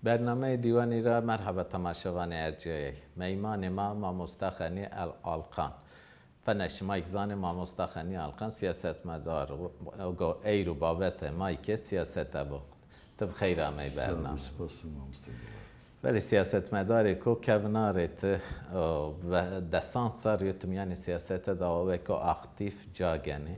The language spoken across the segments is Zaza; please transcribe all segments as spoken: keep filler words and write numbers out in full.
Bernameyê Dîwanî ra merheba temaşevanê erciyayê. Meymanê ma Mamosta Xenî El Alkan. Fene şima kî zanê Mamosta Xenî Alkan siyasetmedar o. Go eyro babete ma ke siyasete bo. Ti bi xeyr amey bername. Spas, mamoste. Belê siyasetmedarêko kevnarê ti, o, ve-, desan serrî yo ti mîyanê siyasete de aweko aktîf ca genê.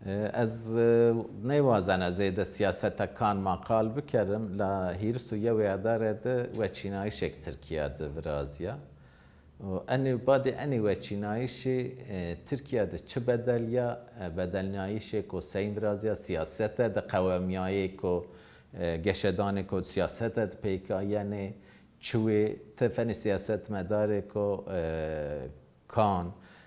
E, ez, e, nêwazena zêde siyasete kan ma qal bikerim, la hîris û yewê Adare de weçînayîşêk Tirkîya de virazîya. Û enê, badê enê weçînayîşî, e, Tirkîya de çi bedel ya, e, bedelnayîşêko seyn virazîya, siyasete de qewemîyayêko, e, geşedanêko siyasete de peyka yenê, çiwê, ti fenê siyasetmedarêko, e, kan,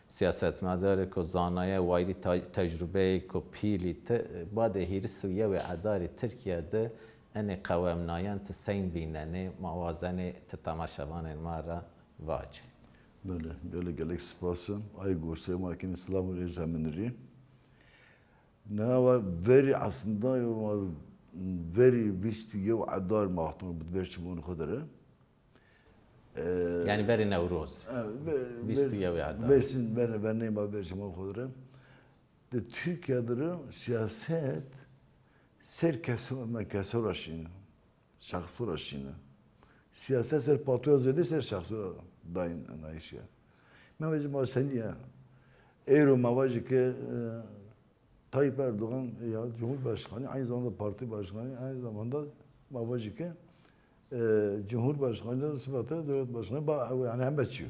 siyasetmedarêko zanaye, wayîrî te-, tecrubeyêko pîlî, ti badê hîris û yewê Adarî Tirkîya de enê qewemnayan ti seyn vînenê, ma wazenê ti temaşevanên ma ra vacê. Belê, gelek gelek spas. Ay goştarê ma kenê, silam û rêz hemin rê. Na wa verî aslında yo, verî vîst û yew Adar ma wextano bi ver çimonê xo de re. E, Yanî verê Newroz. E, ve-, vîst û yewê Adar. Versin, ver-, vernê ma ver çimonê xo de re. De Tirkîya de re siyaset ser keso, me keso ra şîne. Şexso ra şîne. Siyaset ser patoya zêde ser şexso ra dayîn enayîş ya. Ma vajî ma senî ya. Êro ma vajî ke, e, Tayyip Erdoğan ya Cumhurbaşkanı, aynı zamanda parti başkanı, aynı zamanda ma vajî ke, e, Cumhurbaşkanı, sıfatı devlet başkanı, ba-, yani heme çî yo.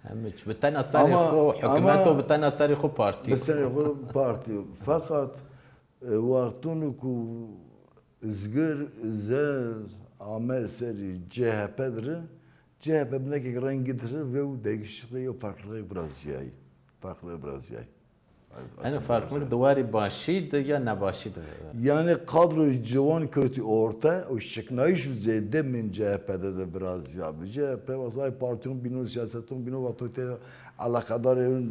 Heme çî. Bi tena serê xo hukûmet o, bi tena serê xo partî. Bi serê xo partî. Fakat E, wextûnû ku Izgir Zez ame serî C H P dir, C H P binekek rengî dir ve û değişikliği yo farklılığı virazîyayî. Farklılığı virazîyayî. Ene farklılık di warî başî di ya nebaşî di? Yani kadroyê ciwan kewtî orte û şiknayîş û zêde min C H P de de virazîyabî. C H P wazay partîyon bîno, siyaseton bîno, wexto tê eleqedarê,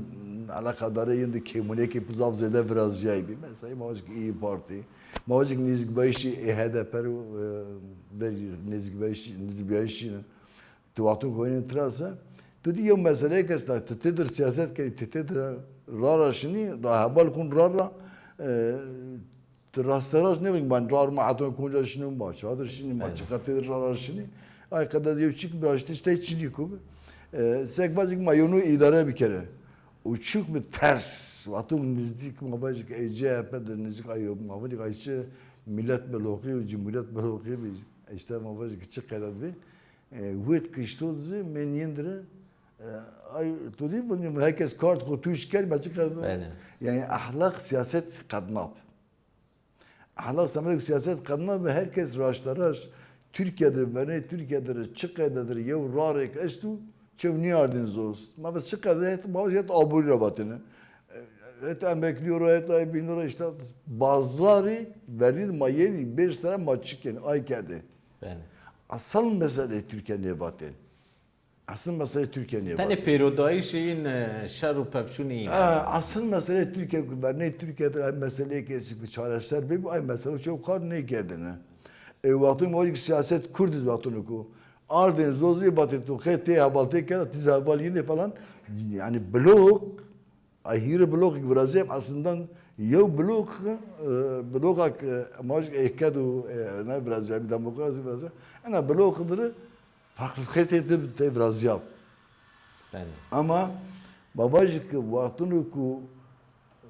eleqedarê yin de kêmunêkê zaf zêde virazîyaybî. Mesela ma vajik İYİ Parti, ma vajik nêzîkbayîşî ê H D P ro, e, verî nêzîkbayîşî, nêzîkbayîşî ne. Ti wexto ku hênî tira se, tu dî yew meseleyêk esta, ti têdir siyaset kenî, ti têdir ra ra şinî, ra heval kun ra ra, e, Ti rasterast nêvin, ma rar ma heton konca şinî, ma çadir şinî, ma çiqas têdir ra ra şinî. Ay qede yew çik biraştiş tey çinî ku bi. E, sek vajik ma yonu îdare bikerî. Û çik bi ters, wexto nêzdîk ma vajik ey C H P dir, nêzdîk ay ma vajik ay çi millet bloqî û cumhuriyet bloqî bi. Îşte ma vajik çi qedet bi. E, wet kişto zî men yendir. E, ay tu dî, herkes kart xo tûş kerd, ma çi qedet bi. Yani ahlak siyaset qednab. Hala semelek siyaset qedna ve herkes raşteraşt Tirkîya dir, vernê Tirkîya dir, çi qeyde dir, yew rarêk esto, çew nîyardin zos. Ma vês çi qeyde het, ma vês het aborî ra vatêne. Het emeklîyo ra, het ay bîno ra, îşte bazarî verî ma yenî, bêr sere ma çi kenî, ay kerdê. Belê. Asal meseleyê Tirkîya nêvatên. Aslında meselê Tirkîya nêvatên. Tenê pêrodayîşê yin, e, şer û pevçûnê yin. E, aslında meselê Tirkîya ku vernê Tirkîya de meseleyê kesî ku çareser bibî, ay mesele çew kar nêkerdêne. E, wextê ma vajî ki siyaset Kurd iz wextûn ku ardên zozî vatê tu xê tê heval tê kena, ti zî heval yin ê falan. Yani blok, ay hîrê blokêk virazîyeb, aslında yew blok, e, bloka ke ma vajî ki êked û, e, ne virazîyeb, demokrasî virazîyeb. Ena blok dir farklılık tê, tê, tê virazîyab. Belê. Ama ma vajî ki wextûn ku, e,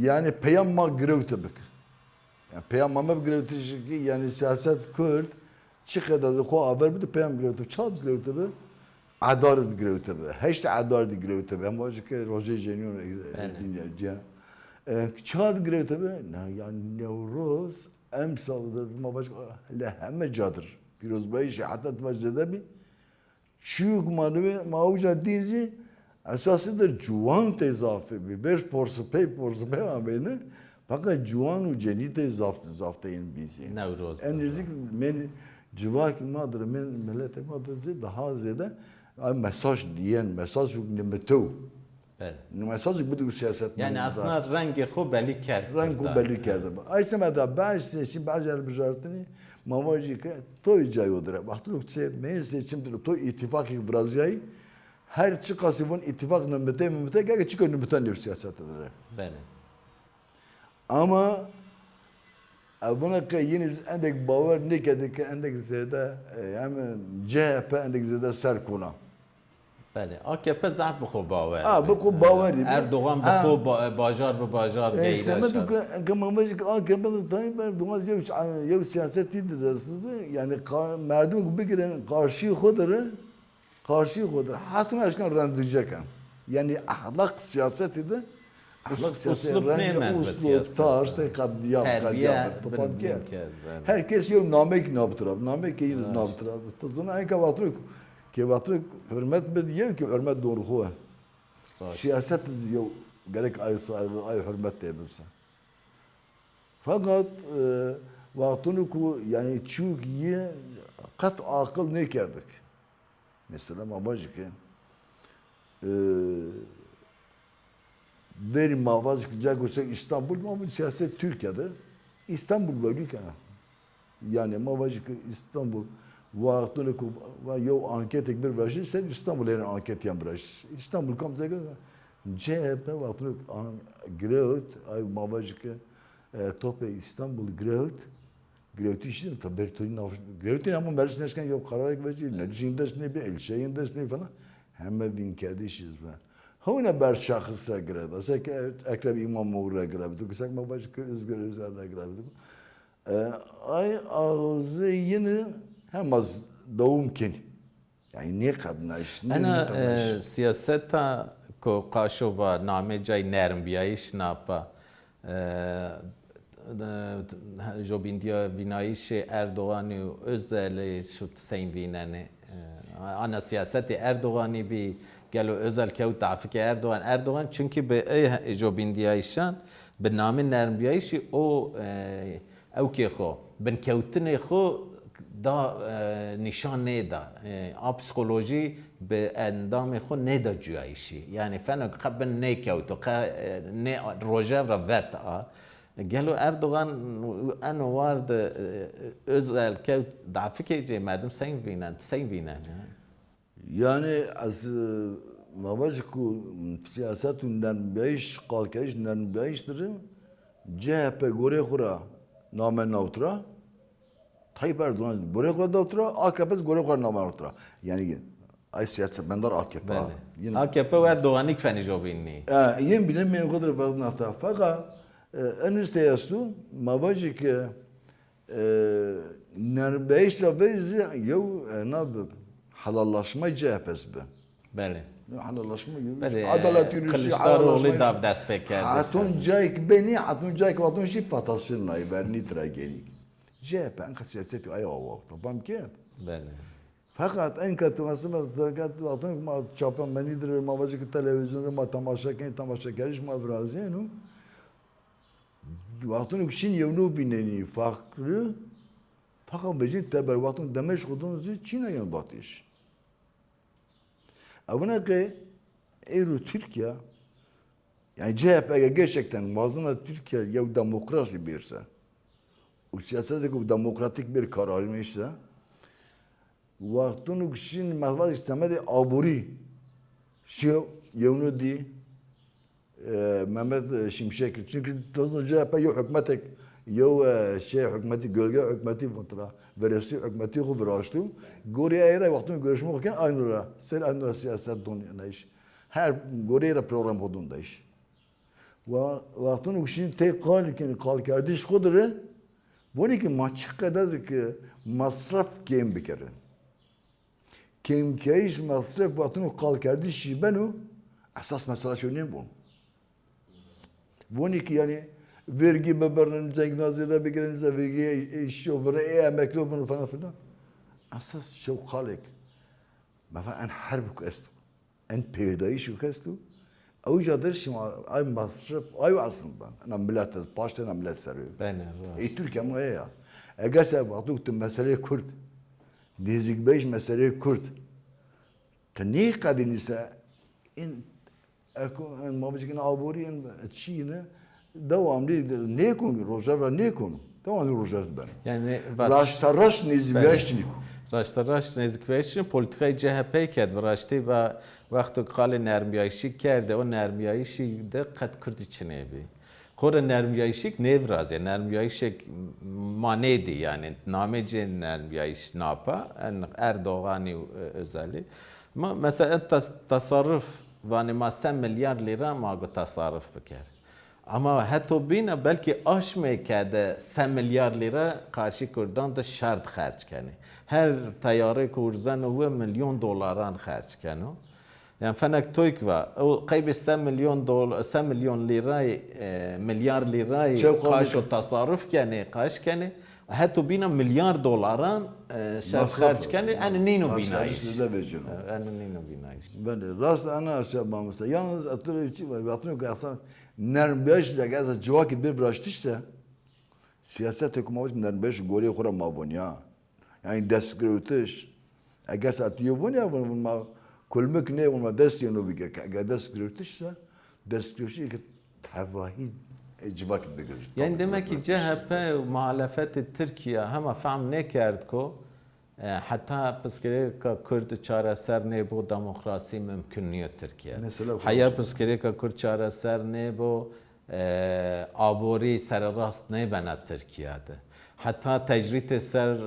yani peyam ma girewte bik. Yani peyam ma meb girewtişî ki, yani siyaset Kurd çi qede de xo aver bide peyam girewte. Ça di girewte bi? Adar di girewte bi. Heşt Adar di girewte bi. Hem vajî ki rojê cenîyon, e, dinya ciya. E, ça di girewte bi? Na, yani Newroz emsal de ma vajî hele heme ca dir pîrozbayîşî heta ti vajî zêde bî. Çîyo ku ma nîvê, ma uca dî zî esasî dir ciwan tê zafê bî. Vêr porsipey, porsipey ameyne. Fakat ciwan û cenî tê zaf, zaf tê yên bî zî. Newroz. En nêzîk men civakê ma dir, men miletê ma dir zî daha zêde ay mesaj dîyen, mesaj û nimitew. Belê. Mesajêk bidî û siyaset. Yani aslında rengê xo belî kerd. Reng xo belî kerde. Ay semeda baş seçim, baş elbijartinî, Ma vajî ke to î cayê xo de re. Wexto ke çê meyîn seçim de to îtîfaqî virazîyayî, her çiqasî vûn îtîfaq nimite, nimite, gege çîko nimite nê siyasetî de re. Belê. Ama, e, vûna ke yînî endek bawer nêkerdî ke endek zêde, e, hem C H P endek zêde ser kuna. Belê, A K P zaf bi xo bawer bî. Ha, bi xo bawerî bî. Erdogan bi xo ba-, bajar bi bajar geyre. E, semedo ke, ke ma vajî ke A K P de Tayyip Erdogan yew, yew siyasetî de dest de, yanî ka-, merdim ke bigire qarşî xo de re, qarşî xo de re, hetma eşkan rendî ken. Yanî ehlaq siyasetî de, ehlaq siyasetî, uslub nêmend bi siyaset. Tarz, te qedîya, qedîya, topan kerd. Her kes yew nameyêk nabitira, nameyêk yî nabitira. Ti zana enka vatiro Ke vatiro hurmet bid, yew ke hurmet dor xo. Siyaset zî yew gerek ay saygı, ay hurmet de bibse. Fakat, e, wextûnû ku, yanî, çîyêk yî qet aqil nêkerdik. Mesela ma vajî ke, e, verî ma vajî ke ca gurse Îstanbul, ma vajî siyaset Tirkîya de Îstanbul welî kena. Yanî ma vajî ke Îstanbul, wextûnê ku va yew anketêk bir vajî, ser Îstanbul yanî anketîyan vajî. Îstanbul kam zege C H P wextûnê an-, girewt, ay ma vajî ke, e, topê Îstanbul girewt, girewtî şî, tabi bertorî nav, girewtî ama meriç neşken yew qerarêk vecî, meriç yîn dest nêbî, elçe yîn dest nêbî falan. Heme vînkerdî şî zî. Hewna ber şaxis ra girewt. Ase ke Ekrem Îmamoğlu ra girewt. Kusek ma vajî ke Özgür Özel ra girewt. E, ay arzê yînî hema z-, dewam kenî. Yanî nêqednayiş, nê... Ena, e, siyaseta ku qaşo va namê cay nermbîyayîş napa, e, e, jobîndîya vînayîşê Erdoganî û Özelî şut sey vînenê? E, ana siyasetê Erdoganî bî, gelo Özel kewt dafikê Erdogan? Erdogan çunkî bi ey jobîndîyayîşan, bi namê nermbîyayîşî o, e, ewkê xo, binkewtinê xo da, e, nîşan nêda. E, a psîkolojî bi endamê xo nêda cuyayîşî. Yanî feno ke qe bin nêkewto, qe, e, nê rojev ra vet a. Gelo Erdogan eno war de, e, Özel kewt dafikê cê, merdim sey vînen, ti sey vînen? Yanî ez, e, ma vajî ku siyaset û nermbîyayîş, qalkerdîş nermbîyayîş dir, C H P gorê xo ra name nawt ra, Tayyip Erdogan gorê xo ra dawt ra, A K P gorê xo ra name nawt ra. Yanî ay siyasetmendar A K P a. Belê. Yine A K P û Erdoganî kî fenî jobînî. E, yên bîne meyên xo dir verdina ta. Feqa, e, en üstte esto, ma vajî ke E, nermbîyayîş ra verî zî yew, e, na bi, helallaşma C H P zî bi. Belê. Yew helallaşma, yew... Belê, adalet yürüyüşü, Kılıçdaroğlu helallaşma da dest pê kerdî. Heton cayêk benî, heton cayêk vaton şî patasîn nayî, vernî tira genî. C H P enka siyasetî ay awa, tamam ki? Belê. Feqet enka tu mesela, wextûn ma çapemenî dir, ma vajî ki televîzyon dir, ma temaşe kenî, temaşekerîş ma virazîyeno. Wextûn ku şîn yewno vînenî farklı, fakat vecîn teber wextûn demeş xo don zî çîna yen vatîş. Evine ke êro Tirkîya, yanî C H P ege gerçekten wazena Tirkîya yew demokrasî bêrse û siyasetêko demokratîk bêr kararî nêşte, wextûn ku şîn mehvayî semedê aborî şîyo yewno dî, e, Mehmet Şimşek. Çunkî dozno C H P yew hukmetek, yew, e, şey hukmetî, gölge hukmetî votira. Veresî hukmetî xo viraşto. Gorî ey ra wextûn görüşme xo ken ayno ra. Ser ayno ra siyaset don nayîş. Her gorî ra program xo don dayîş. Wa-, wextûn ku şîn tey qal kenî, qalkerdîş xo dir, vonî ki ma çi qeder ki masraf kêm bikerî. Kêmkeyîş masraf wextûn ku qalkerdîş jî beno, esas mesela şew nêvon. Vonî ki yanî vergî bibirnin, zengîna zêde bigirin, zê vergî ê, ê şîyo bire, ê emeklî bino falan filan. Esas şew qalêk. Mefa en herb ku esto. En pêrdayîşo ke esto, ewca dir şima ay masraf, ayo aslında. Ena milet, paştê ena milet ser o. Bene, rast. Ê Tirkîya ma ya. Eger se wexto tu meseleyê Kurd, nêzîkbeyîş meseleyê Kurd, ti nêqedînî se, in, eko, in, ma bicik in aborî, in çî ne, dewamlî nêkon, rojeva nêkon. Dewan rojest ben. Yani vat- Raşta raşt nêzîkvîyayîş çinîk o. Raşta raşt nêzîkvîyayîş çinîk, polîtîkayê C H P'yî kerd bi raştî ve wexto ke qalê nermîyayîşî kerde, o nermîyayîşî de qet kurdî çinê bî. Xo rê nermîyayîşîk nêvirazê, nermîyayîşêk ma nêdî, yanî namê ci nermîyayîş napa, en Erdoganî û, e, Özelî. Ma mesela en tas-, tasarruf, vanê ma se milyar lîra ma go tasarruf biker. Ama heto bîna belkî aşmê ke de se milyar lîra qarşî kurdan de şer xerc kenê. Her teyarêko urzeno we milyon dolaran xerc keno. Yanî fenek toyk va, o qeybê se milyon dol-, se milyon lîrayî, e, milyar lîrayî Çew qaşo qamî. Tasarruf kenê, qaş kenê. Heto bîna milyar dolaran, e, şer xerc kenê, enî nîno bînayîş. Enî nîno bînayîş. Belê, rast ena aşa mamoste. Yalnız atırı çi var, vatino ki aslında nermbiyaş de gelse civakî bir viraştişse, siyaset hükümet nermbiyaş gorê xura ma vonya. Yani dest girewtiş. Eger se tu yê vûn ya vûn, vûn ma kulmik nê, vûn ma dest yeno bigir. Eger dest girewtiş se, dest girewtiş ki tevahî, e, civakî digir. Yani demek ki C H P muhalefetê Tirkiye hema fehm nêkerd ko, e, heta piskirêka Kurd çareser nêbo, demokrasî mumkin nîyo Tirkiye. Mesela heya piskirêka Kurd çareser nêbo, e, aborî sererast nêbena Tirkîya de. Heta tecrîdê ser, e,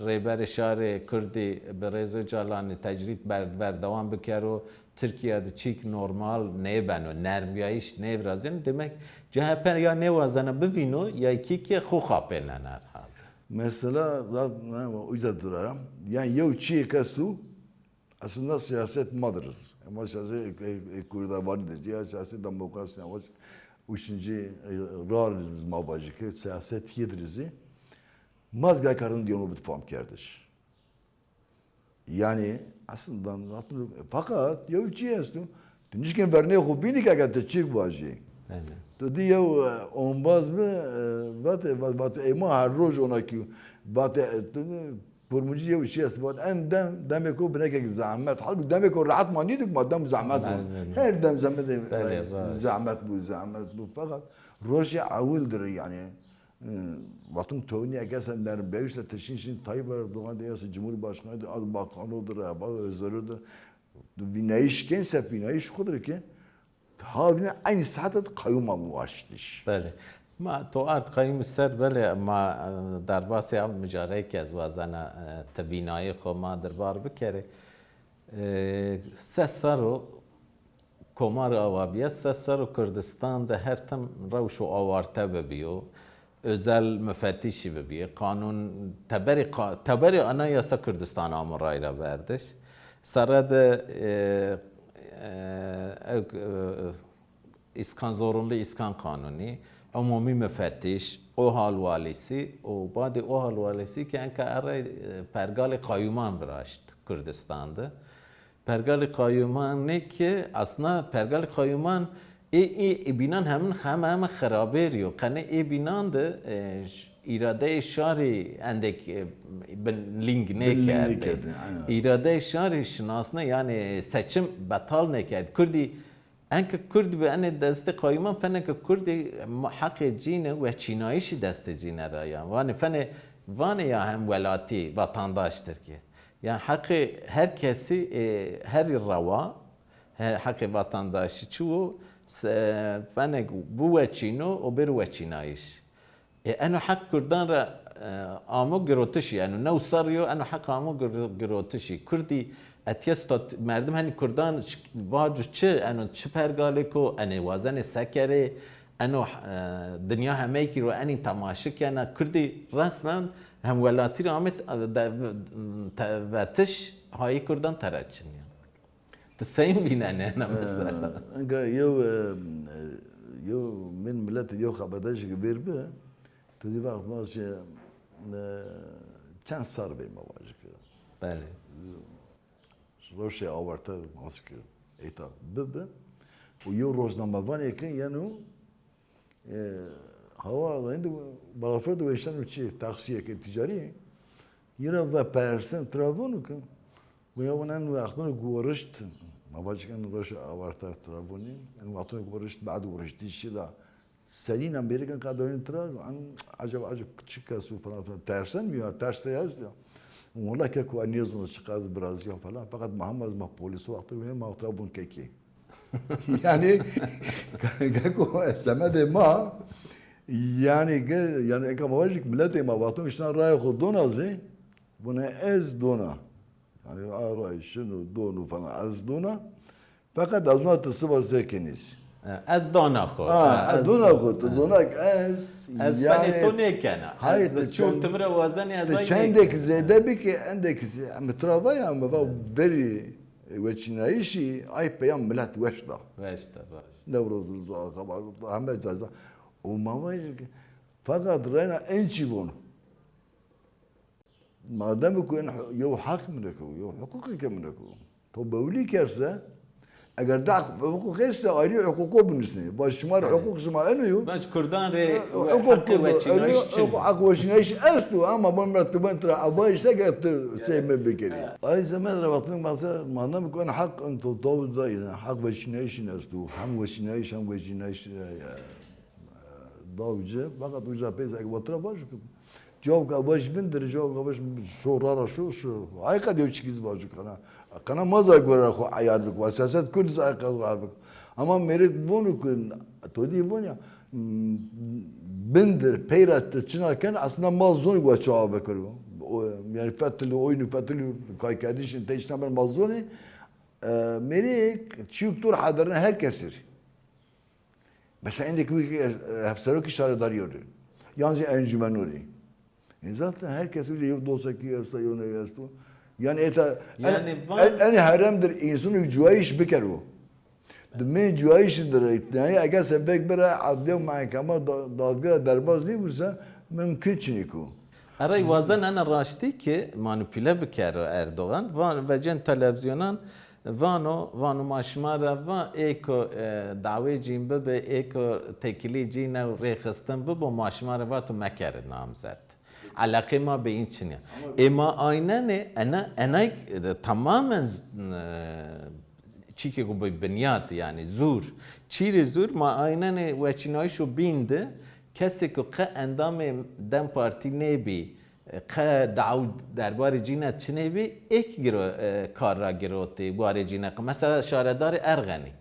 Rêberê Şarê Kurdî Birêz Ocalanî tecrîd ber-, berdewam bikero, Tirkîya de çîk normal nêbeno, nermîyayîş nêvirazeno. Demek C H P ya nêwazena bivîno, ya kî ke xo xapênena herhalde. Mesela zat-, ne, uca duraram. Yani yew çîyêk esto, aslında siyaset ma dir. Ama siyaset, e, e, kurdavarî dir. Ya siyaset demokrasi ne var. Üçüncü, e, rar ma vajî ki siyaset yedir zî. Ma zî gaykarın diyonu bir fam kerdiş. Yani aslında fakat yew çî esto. Tu nişkên vernê xo bînî ke eger tu çîk vajî. Belê. Tu dî yew, e, ombaz bi, e, vat, vat, vat, ê ma her roj ona kî, vat, e, tu, Kurmuncî yew çî est, vat, en dem, demêko binekek zehmet. Halbukî demêko rehet ma nîdik ma, dem zehmet bû. Belê, belê. Her dem zehmet, belê, rast. Zehmet bû, zehmet bû. Fakat rojê ewil dir yani. E, vatum townî eger se nerm beyuş de tişin şin Tayyip Erdoğan de ya se Cumhurbaşkanı de, az bakano dir, az özeri dir. Vînayîş kên se vînayîş xo dir ki ha vîne eynî saete de qayûma mi waştiş. Belê. Ma to ard qayûmî ser, belê, ma, e, derbasê ev mijareyê ke ez wazena, e, ti vînayê xo ma dirbar bikerê. E, se serr o Komar awa bîya, se serr o Kurdistan de her tim rewş û awarte bibîyo. Özel mufettîşî bibî. Qanûn teberî qa-, teberî Anayasa Kurdistan amo rayraverdiş. Serre de, e, e, ew, e, îskan zorunlî îskan qanûnî, umûmî mufettîş, OHAL walîsî û badê OHAL walîsî ke enka erey, e, pergalê qayûman viraşt Kurdistan de. Pergalê qayûmanê ke aslında pergalê qayûman ê, ê, ê bînan hemin heme heme xirabêrî yo. Qenê ê bînan de, e, ş-, îradeyê şarî endek, e, bin ling nêkerdê. Bin ling nêkerdê, aynen. Îradeyê şarî şinasne, yanî seçim betal nêkerd. Kurdî, enke Kurd bi enê destê qayûman, feneke Kurdî ma-, heqê cîne weçînayîşî destê cîne ra ya. Vanê fenê, vanê ya hemwelatî, vatandaş Tirkîye. Yanî heqê her kesî, e, herî rewa, he-, heqê vatandaşî çi wo, se-, fenek biweçîno û bêro weçînayîş. E, eno heq kurdan ra, e, amo girotişî, eno new serrî yo, eno heq amo gir-, girotişî. Kurdî etîya stat-, merdim henî kurdan ş-, vaco çi, eno çi pergalêk o, enê wazenê se kerê, eno, e, dinya hemeyîkî ro enî temaşe kena. Kurdî resmen hemwelatî rê amê te-, de-, te-, vetiş, hayê kurdan tera çin ya. Ti sey vînenê ena mesela? E, enka yew, e, yew min miletî yew xeberdayîşêk vêr bi, tu dî vaxt ma şi, e, çend serr bê ma vajî ki. Belê. Roşê awarte ma ki êta bibi. Û yew rojnamevanê ki yeno, e, hawa de indi balafir de weşteno çi, taksiyeke tîcarî. Yî ra ve persen tira vano ki, ve ya vano en wextano guwarişt, ma vacik en roşê awarte tira vonî, en wextano guwarişt, bad guwariştîşî ra Senîna mêrik enqedar in tira, an, acaba, acaba çi kes û falan filan. Tersen mi ya, ters de yaz ya. Wala keko ez nêzona çiqas virazîya falan. Feqet ma hema ez ma polîs wexto wîne ma tira vûn kekê. Yanî, keko semedê ma, yanî, ge-, yanî, eka ma vajî ki miletê ma wexto îşna raya xo dona zî, vûne ez dona. Yanî, a ray şino, dono falan, ez dona. Feqet ez na ti siba se kenî zî. E, ez dana xo. Ha, E, ez dona xo, ti dona ki ez, ez fenê yanî, to nêkena. Hayır, ez ti çû çend-, timire wazenî ez ti ay çendek nêkena. Zêde bikî, endek zê-, mi tira va ya, mi va verî weçînayîşî, ay peyam milet weş da. Weş da, baş. Newroz da, xebar da, heme ceza. O ma va ki, feqet reyna en çî vono. Madem ku en hu-, yew heq mi rê ko, yew huquqê ke mi rê ko. To bewlî kerse, eger di heq huquq êse ayrî huquqo binusnê. Baş şima rê huquq şima eno yo. Baş kurdan rê huquq heqê kurdo, weçînayîş çin. Heq weçînayîş esto, ama bon ra tu ben tira ava îşte ke tu sey mi bikerî. Ay semed ra wextî mase, madem ku en heq en to, to da yine, heq weçînayîş in esto. Hem weçînayîş, hem weçînayîş, e, e, da uca, feqet uca pês ek vatra vaj ku. Cawka vaj vindir, cawka vaj şo rara şo, şo. Ay qed yew çikiz vaj kana. Kana ma za gore xo ayar bik. Wa siyaset Kurd za ay qed ayar bik. Ama mêrik vonu ku, to dî von ya, bindir, peyra tu çina ken, aslında ma zon wa çawa bekir. O, yani fetil, oyunu fetil, kaykerdişin, te işte ben ma zoni. E, mêrik, çiyuk tur hadirin her kesir. Mesela endeki bir, e, hevserokî şaredarî yo rê. Yan zî encûmeno rê. E, zaten her kes uca yew dosekî esto, yew ney esto. Yani eta, en, yani en, en heremdir însanî cuwayîş bikero. Di mê cuwayîşî dir, yani eger se vek bira adliye û mehkema da-, dadgera derbaz nêbûse, mumkin çinîk o. Erey wazen ena raştî ki manipule bikero Erdogan. Van, vecên televîzyonan vano, vano ma şima ra va ê ko, e, dawê cîn bibi, ê ko têkilî cîn ew rêxistin bibo, ma şima ra vato mekerin namzet. Eleqê ma bi în çin ya. Ê ma aynenê, ena, ena, e, tamamen, e, çîkê ku bi binyat, yani zûr. Çîrê zûr ma aynenê weçînayîşo bîn de, kesê ku qe endamê DEM Partî nêbî, qe daw derbarê cîne çinê bî, êk giro-, e, kar ra girotê, guarê cîne qe. Mesela şaredarê Erxenî.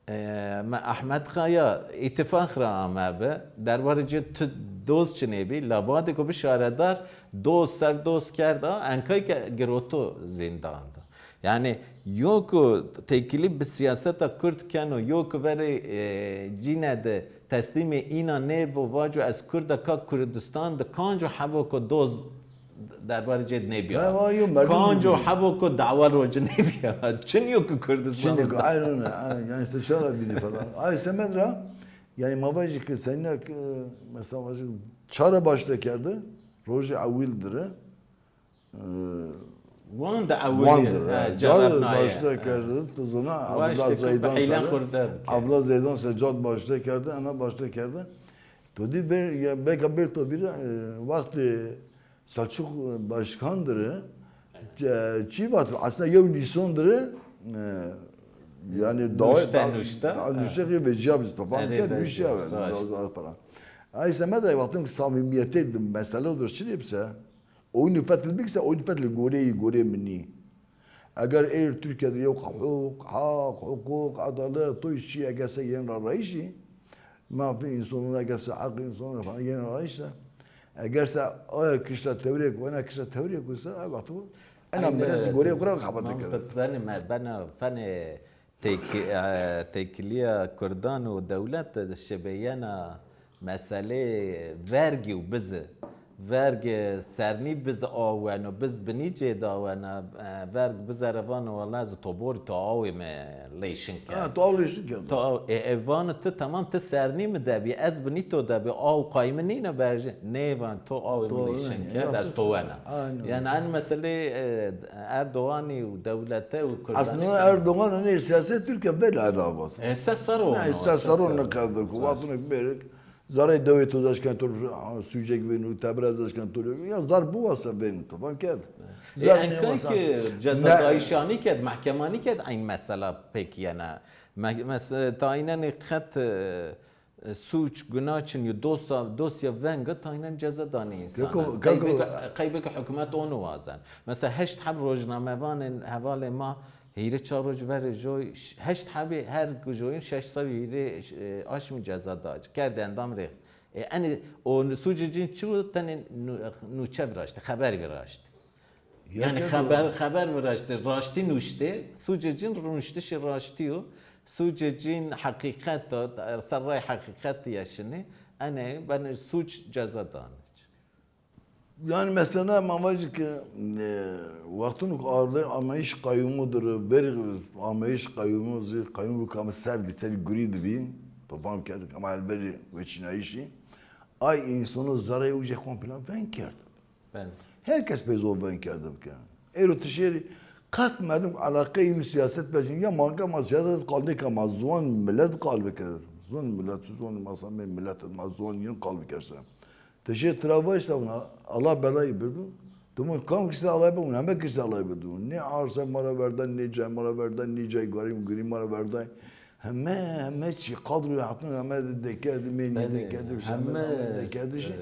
E, me Ahmet Kaya îtîfaq ra ame bi, derbarê ci tu doz çinê bî, la badê ku bi şaredar, doz ser doz kerd a, enkay ke giroto zîndan de. Yani, yo ku têkilî bi siyaseta Kurd keno, yo ku verê, e, cîne de teslîmê îna nêbo, vaco ez Kurd a, ka Kurdistan de kanco hebo ku doz derbarê cê de nêbîya. Ya, va yo merdim. Kanco hebo ku dawa roci nêbîya. Çin yo ku Kurdistan. Çin yo ku, aynen, aynen. Yani işte şöyle biri falan. Ay semed ra, yani ma vajî ki senîna ki, mesela vajî çara başla kerdi, rojê ewil dire. E, Wan de ewilî, Wan de, he, e, cevernayê. Başla kerdi, tu zona, Abdullah Zeydan sere, Abdullah Zeydan sere cad başla kerdi, ena başla kerdi. To dî ver, ya, belka bir to bir, e, wextê Selçuk Başkan dire, e, çi vat, aslında yew nîson dire, e, yani dawa, nuşte, da-, nuşte. Da-, nuşte ki veciya biz, tamam, erê, nuşte, veciya, falan. Ay semed ra wextê ki samîmîyetê di mesele dir çi dî bise, Oyunî fetil bikse, oyunî fetil goreyî, goreyê mi nî. Eger êr Tirkîya de yew heq, haq, huqûq, edalet, toy çî, eger se yên ra rayîşî, mafê însanûn, eger se heqê însanûn falan yên ra rayîşse, eger se aya kişta tewrêk, ena kişta tewrêk se, ay wexto ena milet goreyê xo ra xebat dikero. Mamoste, ti zanî, me bena fenê Têk-, e, têkilîya kurdan û dewlet de şibeyena meselê vergî û bizi. Verg sernî biz aweno, biz binî cê dawena, e, verg bize re vano, wela ez to borî to awê mi lêşin kerd. Ha, to aw lêşin kerd. To aw, e, e, vano ti temam, ti sernî mi de bî, ez binî to de bî, aw qayî mi nîne berjê. Nê van to awê mi lêşin kerd, ez to wena. Aynen. Yani en meselê, e, Erdoganî û dewlete û Kurdanî. Aslında Erdogan nê siyaset Tirkîya bela elavat. E, se sero. Ne, se sero ne kadar ku vatun ek berek. Zarê dewê to zaşken to sucek venu, tebra zaşken to. Ya zar bu wasa venu to. Van kerd. E, zar enkay ki cezadayîşanî ked, mehkemanî ked, eyn mesela pek yena. Me-, mes-, tayînenê qet, e, E, suç, guna çin yo, dosya, dosya veng a, taynen ceza danê însanan. Keko, keko. Qeybê ke, qeybê ke hukûmet onu wazen. Mesela heşt heb rojnamevanên hevalê ma hîrê çar roj verê joy, ş-, heşt hebî her joyîn şeş serrî hîrê, e, aşmî ceza da, kerdê endam rêxist. E, enê o sucê cin çi wo, tenê nu-, nûçe viraştê, xeber viraştê. Yanî xeber, xeber viraştê, raştî nuştê, sucê cin nuştişê raştî yo, sucê cin heqîqet o, ser ray heqîqet ya şinê, enê benê suc ceza danê. Yanî mesela ma vajî ke, e, wextûn ku arde ameyîş qayûmû dir, verî ameyîş qayûmû zî, qayûm û kame ser di, serî gurî di bî, to fam kerd, ama el verî weçînayîşî, ay însano zereyê ucê xo pîlan veng kerd. Belê. Her kes pê zor veng kerde bike. Êro ti şêrî qet merdim eleqeyê wî siyaset vecin. Ya ma ke ma siyaset qal nêke, ma ziwan milet qal bike. Ziwan milet, ziwan ma samê milet, ma ziwan yin qal bike se. Ti şê tira vaj se vuna, Allah belayî birdu. Ti vun kam kişte alay bi, vun heme kişte alay birdu. Nê arse ma ra verda, nê cay ma ra verda, nê cay garî, girî ma ra verda. Heme, heme çî, qadro hatun heme de kerdî, mênî de kerdî, heme de kerdî şî.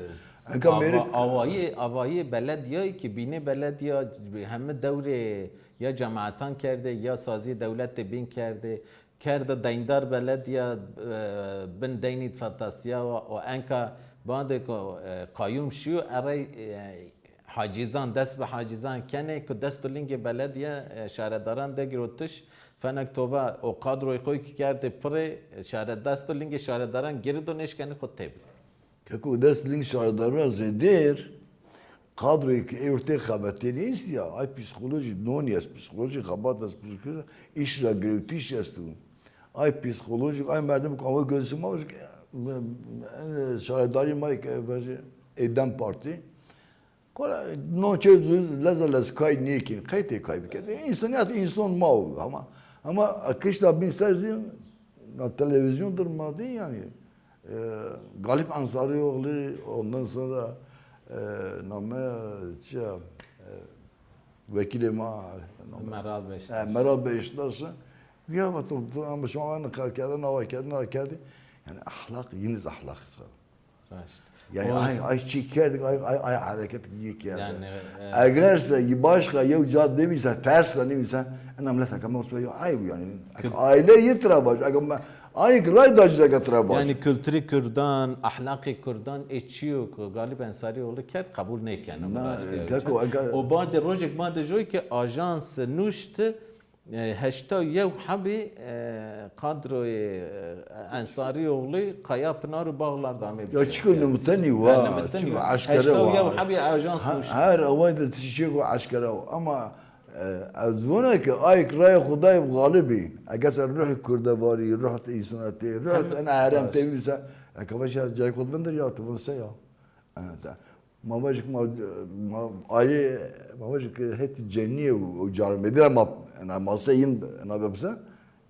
Enka mêrik. Avayî, avayî beledîyayî ki bînê beledîya heme dewrê ya cemaetan kerdê, ya sazî dewletê bîn kerdê, kerda deyndar beledîya, e, bin deynî fetasîya wa, o enka badê ku, e, qayûm şîyo, erey, e, hacîzan, dest bi hacîzan kenê ku dest û lingê beledîye, e, şaredaran de girotiş, fenek tova o kadroyê xo kî kerdê pirê, e, şare-, dest û lingê şaredaran girî do nêşkenê xo têbidê. Keko dest ling şaredaran zêdêr, kadroyê ke ê ortê xebetênê est ya, ay psîkolojî non est, psîkolojî xebat est, psîkolojî îş ra girewtîş esto. Ay psîkolojîk, ay merdim ku awa gözü ma, e, şaredarî ma ke, e, ê DEM Partî. Kola no çe leza lez kay nêkin, qey tê kay bikerdê. Însanîyet însan ma o ama, ama kişta bin ser zî, na televîzyon dir ma dî yanî. E, Galip Ensarioğlu, ondan sonra, e, name, çi ya, e, vekîlê ma, name, Meral Beştaş. E, Meral Beştaş. Ya vato, ama şima kar kerdin, awa kerdin, awa kerdin. Yanî ahlak, yine ahlak. Raşt. Yanî ay, ay çî kerdik, ay, ay, ay hereket yî kerdik. Yanî, e, eger se başka yew ca demîse, ters de nîmîse, ena millet hekeme olsun, yo ayb yanî. Aile yî tira baş, eger ma, ay ray da cî ke tira baş. Yanî kulturî kurdan, ahlaqê kurdan, ê çîyo ku Galip Ensarioğlu kerd, qebul nêkeno. Na, keko, eger o badê rojêk ma de joy ke ajans nuşt, E, heşta û yew hebî, e, kadroyê, e, Ensarîoğlu, Kayapınar û Bağlar'da amê. Ya çiko nimitenî wa, çiko eşkere wa. Heşta û yew hebî ajans nuşt. Her away de tiştêko eşkere wa. Ama, e, ez vona ke ayk rayê Xudayê galibî. Eger se ruhê kurdevarî, ruh însanetî, ruh en herem tevî se, eke vaş ya cayê xo bindir ya, ti vun se ya. Ena da. Ma vajik ma, ma aye, ma vajik hetî cenîye û, û carmedî ra ma, ena ma se yin, ena bepse.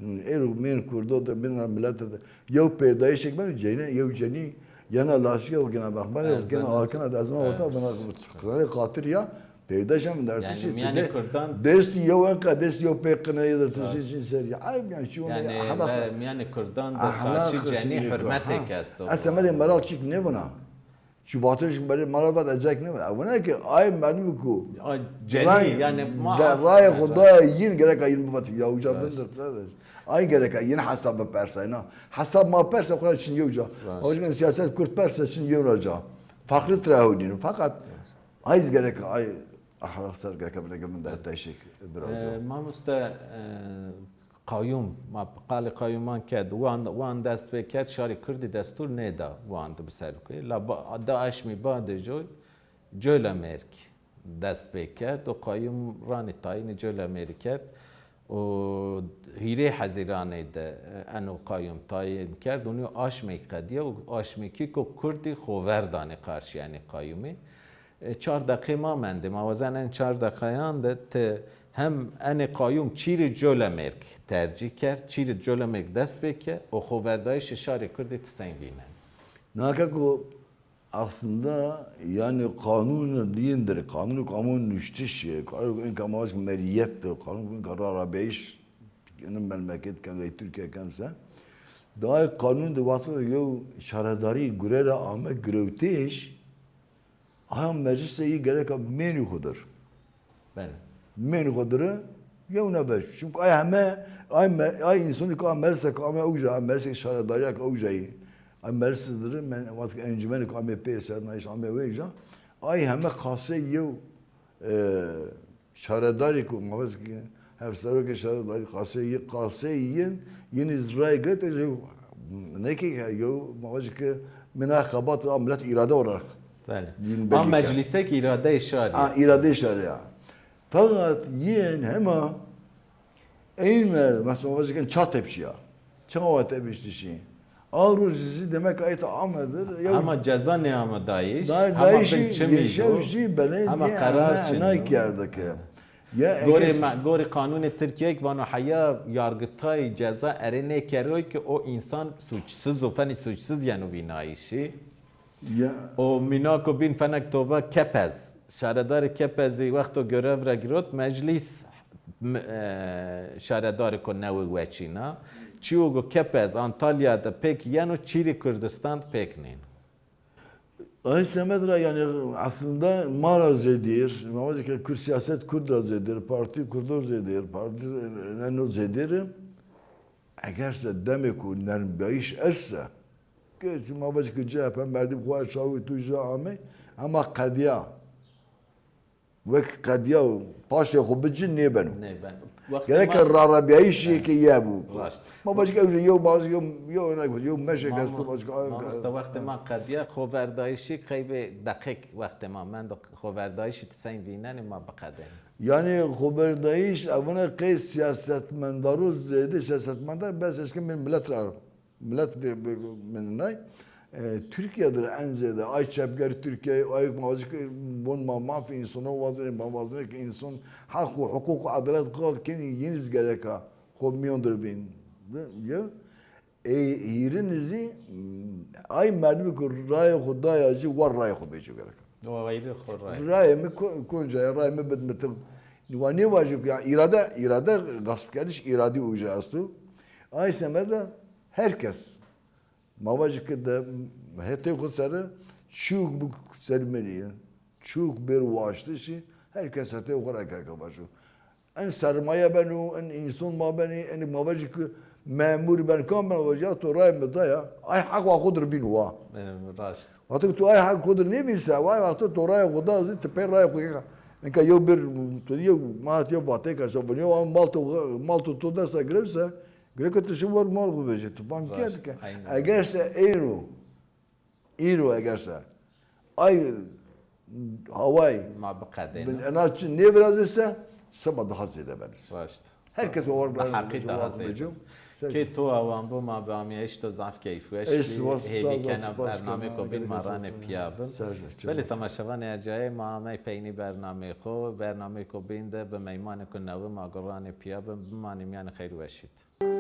Êro mêr kurdo de, mêr millet de. Yew pêrdayîşêk beno, ceyne, yew cenî, yena laşîke û gina bexmane, û gina akina de, ez na orta bina xatir ya, pêrdayîşa min dertişî. Yanî mîyanê kurdan. Destî yew enka, destî yew pê qine ye dertişî, serî. Ay, yanî şu yanî, ve mîyanê kurdan de karşî cenî hurmetêk esto. Ez semedê Meral çîk nêvona. Çi vatişk berê mala vat ecek ne. Evine ki ay merdim ku. Ay, cenî, yanî ma de, rayê xo da yin gereka yin bivat ya uca bindir. Ay gereka yin hesab persayna. Hesab ma persa xo çin yew ca. O yüzden siyaset kurt persa çin yew ca. Farklı trahudin. Fakat ay gereka ay ahlak ser gereka bile min de teşik biraz. E, mamoste, e, Qayûm, ma qalê qayûman kerd, wan, wan dest pê kerd, şarê kurdî destûr nêda wan di biserokê. La ba-, da aşmî badê coy, Colemêrg dest pê kerd û qayûm ranê tayînê Colemêrg kerd û hîrê hezîranê de, e, eno qayûm tayîn kerd û nîyo aşmêk qedîya û aşmêkî ku kurdî xover danê qarşî enê qayûmî. E, çar deqê ma mendê. Ma wazen en çar deqeyan de ti hem enê qayûm çîrê Colemêrg tercîh kerd, çîrê Colemêrg dest pê ke û xoverdayîşê şarê kurdî ti seng vînenê? Nake ku aslında yanî qanûn diyindir, qanûn ku amo nuştiş, qanûn ku inka ma meriyet de, qanûn ku inka rarabeyîş, ino memleket ken, Türkiye ken se, Dayê qanûn de wexto yew şaredarî gure ra ame girewtêş, aya meclîs de yî gereka mênî xo dir. Belê. Mênî xo dir, yew nebe. Çimkî ay heme, ay me-, ay însanî ke a meclîs ke ame ewca, ay meclîs şaredarîya ke ewca yî. Ay meclîs dir, men, wexto ke encûmenê ke ame pê sernayîş ame wêca, ay heme qasê yew e, şaredarî ku, ma vajî ki hevserokê şaredarî qasê yi-, qasê yin, yin îz rayê giret, ez yew, ne ki yew, ma vajî ki mina xebat a millet îrade olarak Belê. yin A belli ke. meclîsek îradeyê şarî. A, îradeyê şarî ya. Feqat yin hema Eyn me, mesela, vajîken ça tepşîya. Ça wa tepiştişî. A rojî zî demek ayet amedir. Yew Hema ceza nêamedayîş, da-, hema dayîşî bin çimî yeşew yo, jî belediye hema qerar hema çin nay yo. kerde ke. Ya Gorê eger me, gorê qanûnê Tirkiyeyê vano heya yargıtay ceza erê nêkeroy ki o insan suçsuz o, fenî suçsuz yeno vînayîşî. Ya. O mînako bîn fenek tova Kepez. Şaredarê Kepezî wexto görev ra girot, meclîs, m-, e, şaredarêko newe weçîna. Çîyo go Kepez Antalya de pêk yeno, çîrê Kurdistan de pêk nêno. Ay semed ra, yanî, aslında ma ra zêdîr, ma vajî ke Kurd, siyaset Kurd ra zêdîr, partî Kurdo zêdîr, partî neno zêdîr. Eger se demê ku nermbîyayîş est se, gerçî ma vajî ke C H P merdîm xo eşawî tu ja amey, hema qedîya. Wek qedîya û paştê xo bi ci nêbeno. Nêbeno. Wextê Gerek ma ke rarebîyayîşî ke yebû. Raşt. Ma vajî ke ew yew, ma vajî ke yew, yew, yew meşek Ma-, esto, ma-, ma-, mamoste, wextê ma qedîya xoverdayîşî qeybê deqîq wextê ma mendo, xoverdayîşî ti sey vînenê ma biqedênê. Yanî xoverdayîş, evine qey siyasetmendaro zêde siyasetmendar bes eşkin bin milet ra, milet bi, bi, minenay. E, Tirkîya dir en zêde, ay çepger Tirkîya, ay ma vajî ke von ma maf însono wazenê, ma wazenê ke înson heq û huqûq û edalet qal kenî, yin zî gereka xo mîyon dir vîn. Ya. Ê hîrin zî, ay merdimî ku rayê xo daya ci, war rayê xo bêco gereka. O xeyrê xo rayê. Rayê mi ko-, konca ya, rayê mi bid mi tim. Wa nêvajî ku ya îrade, îrade gaspkerdiş, îradî uca esto. Ay semed de her kes, ma vajî ki de hetê xo sere çîyok bi ser mi rî, çîyok bêr waştişî, her kes hetê xo ra keke vajo. En sermaye beno, en înson ma benî, en ma vajî ki memur ben, kam ben, vajî ya to ray mi daya, ay heq wa xo dir vîn wa. Em, raşt. Wexto ki tu ay heq xo dir nêvîn se, wa wexto to ray xo da zî ti pey ray xo yeka. Enka yew bir, tu yew ma hat yew vateyka se, yew mal to, mal to, to desta girewse, gereka tu şi war mal xo vejê, tu fam kerd ke. Aynen. Eger se eyro, Îro eger se ay haway Ma biqedêno. bin ena çi nêvirazê se, seba daha zêde benê. Raşt. Her kes o Bi heqî daha zêde. Kê to awan bo, ma bi amîyayîş to zaf keyfweş bî. Hêvî kena bernameyêko bîn ma ranê pîya bin. Belê temaşevanê ercayê, ma amey peynî bernameyê xo. Bernameyêko bîn de bi meymanêko newe ma go ranê pîya bin. Bimanê mîyanê xeyr û weşî de.